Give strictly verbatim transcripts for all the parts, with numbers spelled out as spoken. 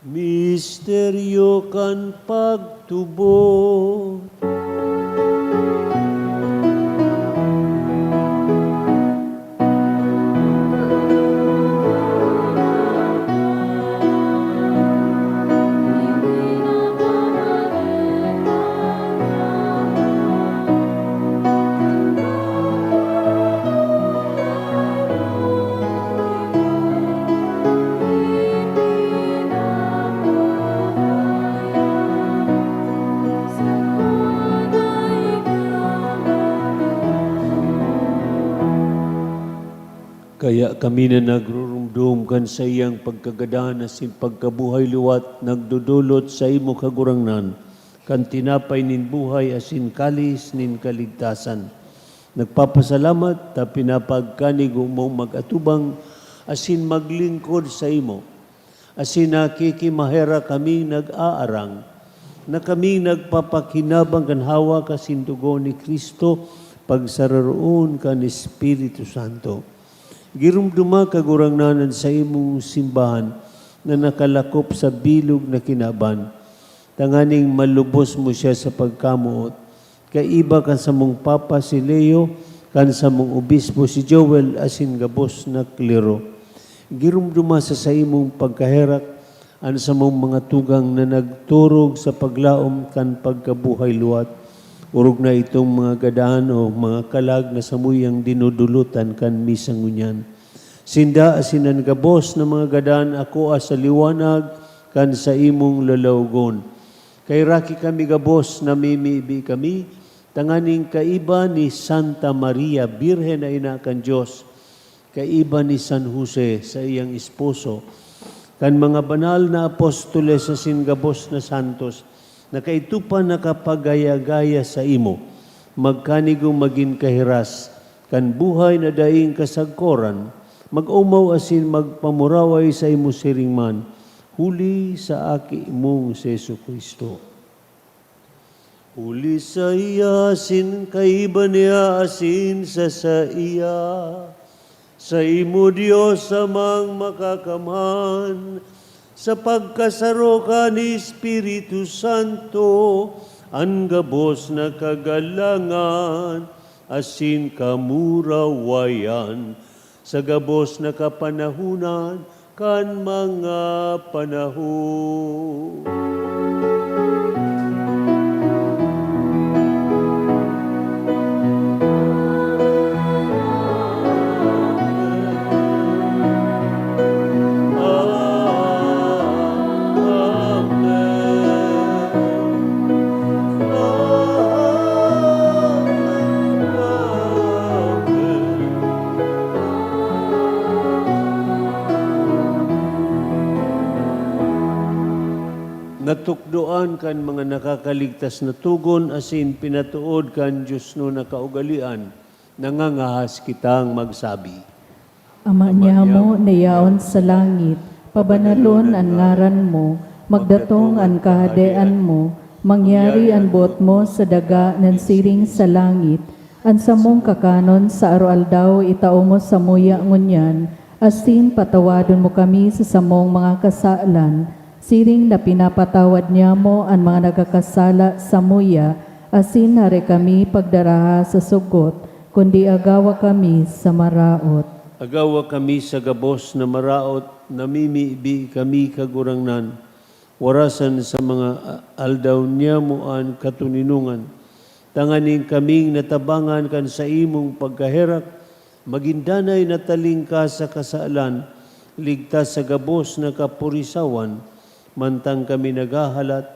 Misteryo kan pagtubod. Kaya kami na nagrurumdom kan saiyang pagkagadan asin pagkabuhay liwat, nagdodolot saimo, Kagurangnan, kan tinapay nin buhay asin kalis nin kaligtasan. Nagpapasalamat ta pinapagkanigo mong mag-atubang asin maglingkod saimo, asin nakikimaherak kaming nag-aarang na kaming nagpapakinabang kan hawak asin dugo ni Cristo, pagsararoon kan Espiritu Santo. Giromdoma, Kagurangnan, an saimong simbahan na nakalakop sa bilog na kinaban, tanganing malubos mo siya sa pagkamoot, kaiba kan samong Papa si Leo, kan samong Obispo si Joel, asin gabos na klero. Giromdoma sa saimong pagkaherak an samong mga tugang na nagturog sa paglaom kan pagkabuhay liwat, orog na itong mga gadan o mga kalag na samuyang dinodolotan kan misa ngunyan. Sinda asin an gabos na mga gadan akoa sa liwanag kan saimong lalawogon. Kaheraki kami gabos, namimibi kami, tanganing kaiba ni Santa Maria, Birhen na Ina kan Dios, kaiba ni San Jose, saiyang esposo, kan mga banal na apostoles asin gabos na santos, na kaidto pa nakapagaya-gaya saimo, magkanigong magin kahiras kan buhay na daing kasagkoran, mag-omaw asin magpamuraway saimo siring man, huli sa Aki mong si Jesu-Cristo. Huli saiya, asin kaiba niya, asin sa saiya, saimo, Dios Amang Makakamhan, sa pagkasaro kan Espiritu Santo, an gabos na kagalangan asin kamurawayan, sa gabos na kapanahonan kan mga panahon. Natukdoan kan mga nakakaligtas na togon asin pinatood kan diosnon na kaugalean, nangangahas kitang magsabi. Ama niamo na yaon sa langit, pabanalon an ngaran mo, magdatong an kahadean mo, mangyari an boot mo sa daga nan siring sa langit. An samong kakanon sa aroaldaw itao mo samuya ngunyan, asin patawadon mo kami sa samong mga kasalan, siring na pinapatawad niamo an mga nagkakasala samuya, asin hare kami pagdaraha sa sugot, kundi agawa kami sa maraot. Agawa kami sa gabos na maraot, namimibi kami, Kagurangnan. Warasan sa mga a-, aldaw niamo an katoninongan, tanganing kaming natabangan kan saimong pagkaherak, magin danay na talingkas sa kasalan, ligtas sa gabos na kapurisawan, mantang kami naghahalat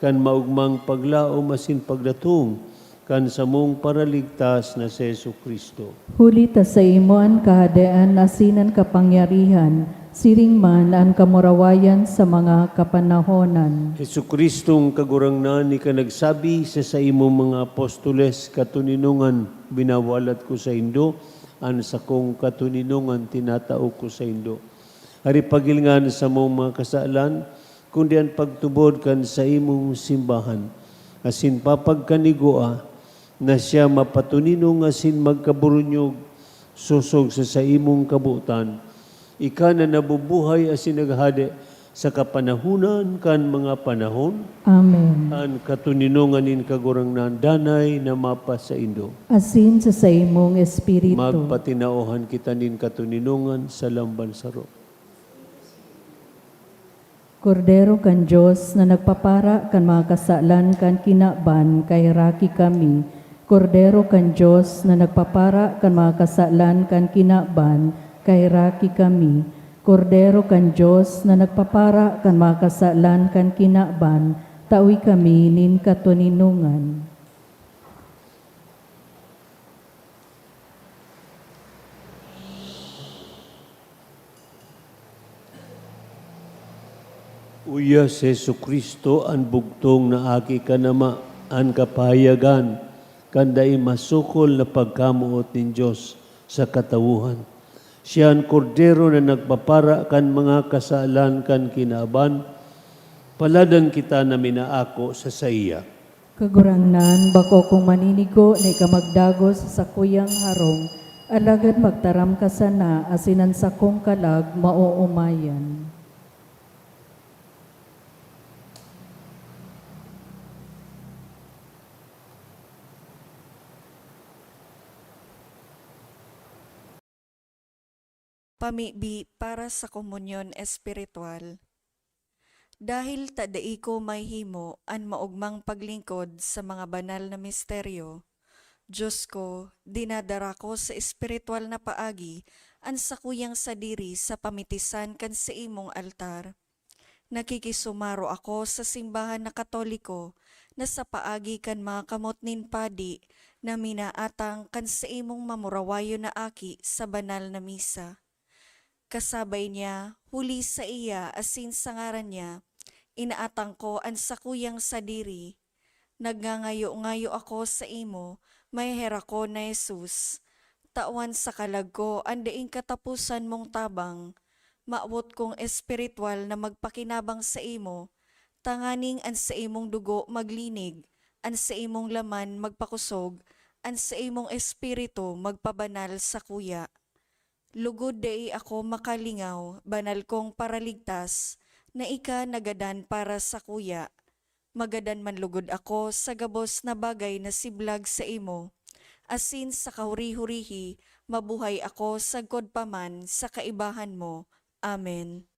kan maogmang paglaom asin pagdatong kan samong Paraligtas na si Jesu-Cristo. Huli ta saimo an kahadean asin an kapangyarihan, siring man an kamurawayan sa mga kapanahonan. Jesu-Cristong Kagurangnan, ika nagsabi sa saimong mga apostoles, "Katoninongan binawalat ko saindo, an sakong katoninongan tinatao ko saindo." Hare paghilinga an samong mga kasalan, kundi an pagtubod kan saimong simbahan, asin papagkanigoa na siya mapatoninong asin magkaburunyog sosog sa saimong kabotan. Ika na nabubuhay asin naghahade Sa kapanahonan kan mga panahon, Amen. An katoninongan nin Kagurangnan danay na mapasaindo. Asin sa saimong espiritu. Magpatinaohan kita nin katoninongan sa lamban saro. Kordero kan Dios na nagpapara kan mga kasalan kan kinaban, kaheraki kami. Kordero kan Dios na nagpapara kan mga kasalan kan kinaban, kaheraki kami. Kordero kan Dios na nagpapara kan mga kasalan kan kinaban, tawi kami nin katoninongan. Uya si Jesu-Cristo, an bugtong na Aki kan Ama, an kapahayagan kan dai masukol na pagkamoot nin Dios sa katawohan. Siya an Kordero na nagpapara kan mga kasalan kan kinaban. Paladan kita na minaako sa saiya. Kagurangnan, bako kong maninigo na ika magdagos sa sakuyang harong, alagad magtaram ka sana asin an sakong kalag maoomayan. Pamibi para sa komunyon espiritual. Dahil ta dai ko mahihimo an maogmang paglingkod sa mga banal na misteryo, Dios ko, dinadara ko sa espiritual na paagi an sakuyang sadiri sa pamitisan kan saimong altar. Nakikisumaro ako sa simbahan na Katoliko na sa paagi kan mga kamot nin padi na minaatang kan saimong mamurawayon na aki sa banal na misa. Kasabay niya, huli saiya asin sa ngaran niya, inaatang ko an sakuyang sadiri. Nagngangayo-ngayo ako saimo, maheherakon na Jesus, tawan sa kalag ko an daing kataposan mong tabang. Mawot kong espiritual na magpakinabang saimo, tanganing an saimong dugo maglinig, an saimong laman magpakosog, an saimong espiritu magpabanal sakuya. Lugod dai ako makalingaw, banal kong Paraligtas, na ika nagadan para sakuya. Magadan man lugod ako sa gabos na bagay na siblag saimo, asin sa kahuri-hurihi mabuhay ako sagkod pa man sa kaibahan mo. Amen.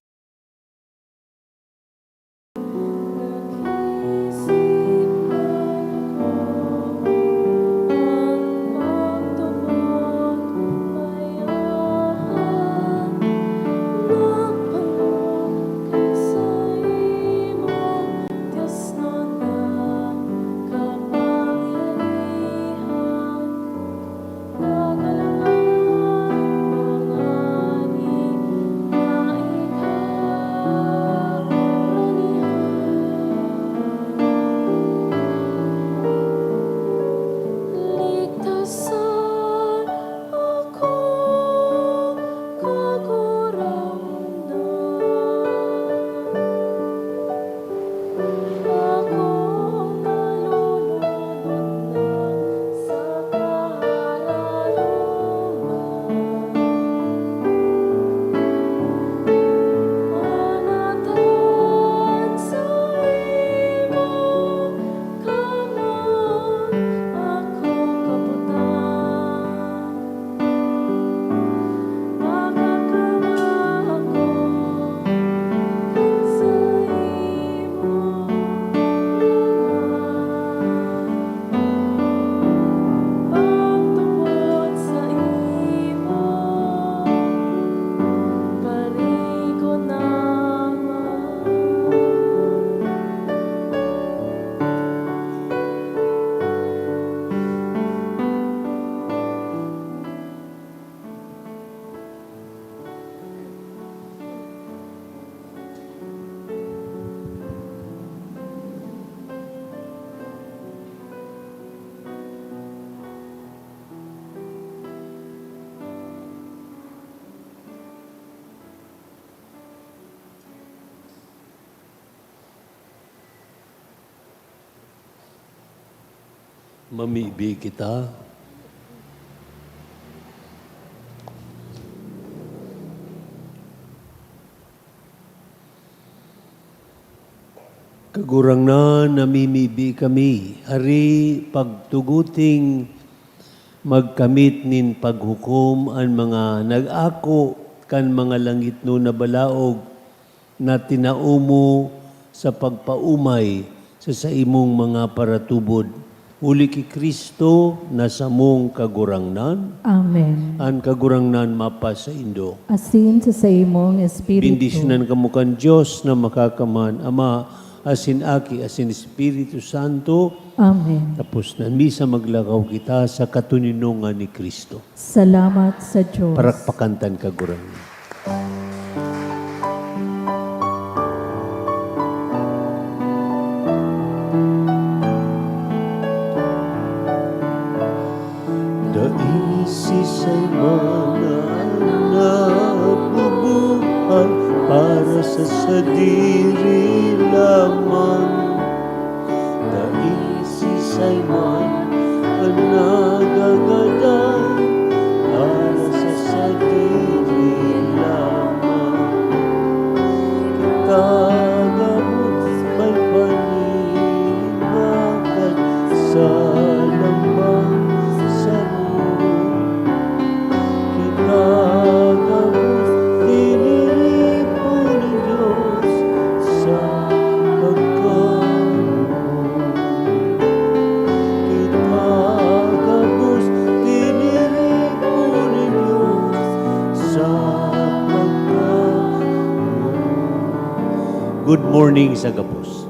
Mamibi kita. Kagurangnan, namimibi kami, hari pagtuguting magkamit nin paghukom an mga nag-ako kan mga langitnon na balaog na tinao mo sa pagpaomay sa saimong mga paratubod. Huli ki Cristo na samong Kagurangnan. Amen. An Kagurangnan mapasaindo. Asin sa saimong espiritu. Bendisyonan kamo kan Dios na Makakamhan, Ama, asin Aki, asin Espiritu Santo. Amen. Tapos na an misa, maglakaw kita sa katoninongan ni Cristo. Salamat sa Dios. Parakpakan ta an Kagurangnan. Dai si Simon na nabubuhay para sa sadiri lamang. Dai si Simon an nagagadan para sa sadiri lamang. Kita gabos may paninibagan sa lamang saro. Kita gabos tiniripo nin Dios sa pagkamoot. Kita gabos tiniripo nin Dios sa pagkamoot. Good morning sa gabos.